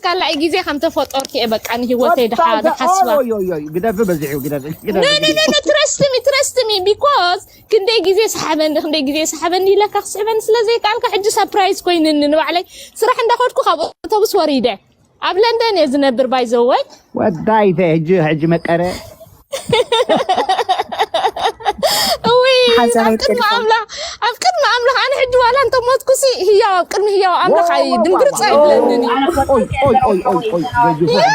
ካልኣይ ግዜ ከም ተፈጠርኩ እየ በቃ ንህይወተይ ድሓ- ድሓስባ። ኦይ ኦይ ኦይ ግደፊ በዚሑ ግደፊ ግደፊ No, no, no, no, trust me, trust me, because ክንደይ ግዜ ሰሓበኒ፣ ክንደይ ግዜ ሰሓበኒ ኢለካ ክስሕበኒ ስለ ዘይከኣልካ ሕጂ ሳፕራይዝ ኮይንኒ ንባዕለይ። ስራሕ እንዳኸድኩ ካብ ኣውቶቡስ ወሪደ ኣብ ለንደን እየ ዝነብር ባይዘወይ። ወዳይተ ሕጂ ሕጂ መቀረ እውይ ሓዘን ኣብ ቅድሚ ኣይጠልፋ። ኣምላኽ፣ ኣብ ቅድሚ ኣምላኽ ኣነ ሕጂ ዋላ እንተሞትኩሲ ህያው ኣብ ቅድሚ ህያው ኣምላኽ ኣይ ድንግርፅ ኣይብለንን እዩ። ኦይ ኦይ ኦይ ኦይ ኦይ ገዚፉ ያ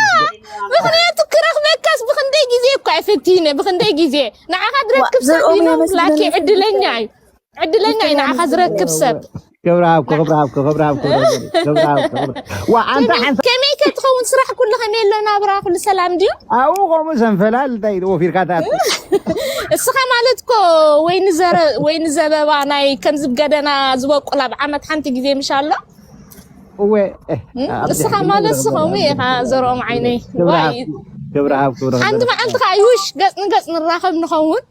ምኽንያቱ ክረኽበካስ ብክንደይ ግዜ እኳ እየ ፈቲነ፣ ብክንደይ ግዜ ንዓኻ ዝረክብ ሰብ ዘርኦም ኢሎም የመስግን ላኪ ዕድለኛ እዩ። ዕድለኛ እዩ ንዓኻ ዝረክብ ሰብ። ክብሪ ሃብኩ ክብሪ ሃብኩ ክብሪ ሃብኩ ክብሪ ሃብኩ ክብሪ ሃብኩ። ዋ ኣንታ ሓንሳ ከመይ ከ ትኸውን ስራሕ ኩሉ ከመይ ኣሎ ናብራ ኩሉ ሰላም ድዩ? ኣብኡ ከምኡ ሰንፈላል እንታይ ወፊርካ ትኣቱ እስኻ ማለት እኮ ወይኒ ዘረ- ወይኒ ዘበባ ናይ ከምዚ ገደና ዝበቁል ኣብ ዓመት ሓንቲ ግዜ ምሽ ኣሎ። እወ እስኻ ማለት እስኻ ከምኡ ኢኻ ዘርኦም ዓይነይ። ክብሪ ዋይ ሃብኩ ክብሪ ሃብኩ ክብሪ ሓንቲ ሃብኩ። መዓልቲ ከዓ ይውሽ ገጽ ንገጽ ንራኸብ ንኸውን።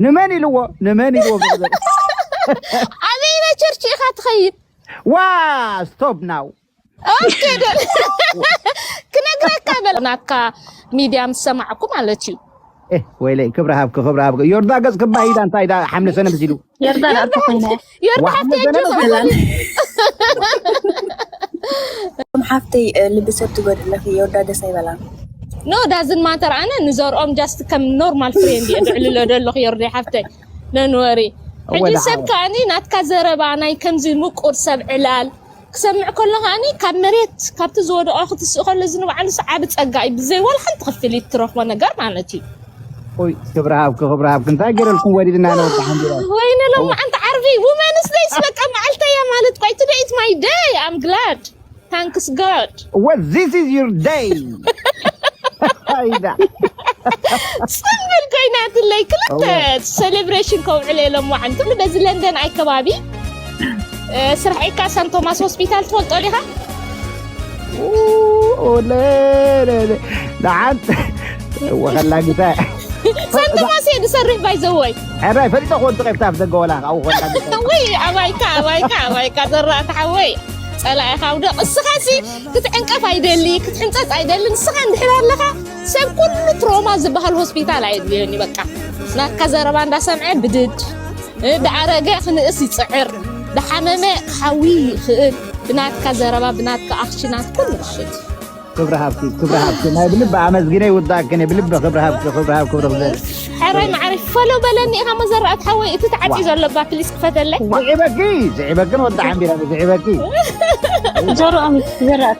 ንመን ኢልዎ ንመን ኢልዎ ኣበይናይ ቸርች ኢኻ ትኸይድ? ዋ stop now ኦኬ ደ- ክነግረካ በል ናትካ ሚድያ ምስ ሰማዕኩ ማለት እዩ። ኤ ወይለይ ክብሪ ሃብኪ ክብሪ ሃብኪ። ዮርዳ ገጽ ክባሂዳ እንታይ ዳ ሓምለ ሰነ ብዚሉ የርዳ ዳኣ እኮ ኮይነ ዮርዳ ዋ ሓፍተይ ሓምለ ሰነ ኣጆኺ ብዚሉ በል። እቶም ሓፍተይ እ፣ ልቢ ሰብ ትጎድለኺ የወዳ ደስ ኣይበላን። No, doesn't matter። ኣነ ንዘርኦም just ከም ኖርማል ፍሬንድ እየ ዝዕልሎ ዘለኹ ዮርዲ ሓፍተይ። ነንወሪ እወ ሕጂ ደሓን። ሰብ ከኣኒ ናትካ ዘረባ ናይ ከምዚ ምቁር ሰብ ዕላል ክሰምዕ ከሎ ከኣኒ ካብ መሬት ካብቲ ዝወደቐ ክትስእ ከሎ እዚ ንባዕሉ ሰዓቢ ጸጋ እዩ። ብዘይ ዋላ ሓንቲ ክፍሊት ትረኽቦ ነገር ማለት እዩ። ኦይ ክብሪ ሃብኪ ክብሪ ሃብኪ። እንታይ ገይረልኩም ወዲድና ነወዲ ሓንዲራ ወይነ ሎማዓንቲ ዓርቢ ውመንስ ደይስ በቃ መዓልተያ ማለት ኳይ። Today is my day, I'm glad, thanks God። Well, this is your day. ኣይዳ ጽምብል ኮይናትለይ ክልተ ሴሌብሬሽን ከውዕለ የሎም ዋዓንቱ በዚ ለንደን ኣይ ከባቢ እ፣ ስራሕ ኢካ ሳን ቶማስ ሆስፒታል ትፈልጦ ዲኻ? ለዓንት ወኸላጊታ ሳን ቶማስ እየ ዝሰርሕ ባይዘወይ። ሕራይ ፈሊጠ ኮን ተቐብታ ኣብ ደገ ወላ ካብኡ ኮላጊታ ወይ ኣባይካ ኣባይካ ኣባይካ ዘራእቲ ሓወይ ጸላኢኻ ውደቕ። እስኻሲ ክትዕንቀፍ ኣይደሊ ክትሕንጸጽ ኣይደሊ። ንስኻ እንድሕር ኣለኻ ሰብ ኩሉ ትሮማ ዝበሃል ሆስፒታል ኣየድልዮን እዩ። በቃ ናትካ ዘረባ እንዳሰምዐ ብድድ እ፣ ደኣረገ ክንእስ ይጽዕር ደሓመመ ክሓዊ ይኽእል። ብናትካ ዘረባ ብናትካ ኣኽሽናት ኩሉ ምሽት ክብሪ ሃብኪ ክብሪ ሃብኪ ናይ ብልቢ ኣመስግነ ይውዳእክን ብልቢ ክብሪ ሃብኪ ክብሪ ሃብ ክብሪ ክብሪ ሕራይ ማዕረይ ፈሎ በለኒ ኢኻ መዘራእት ሓወይ እቲ ተዓጺ ዘሎ ባ ፕሊስ ክፈተለይ። ስዒበኪ ስዒበክን ወዲ ሓንቢራ ስዒበኪ ዘርኦም ዘራእቲ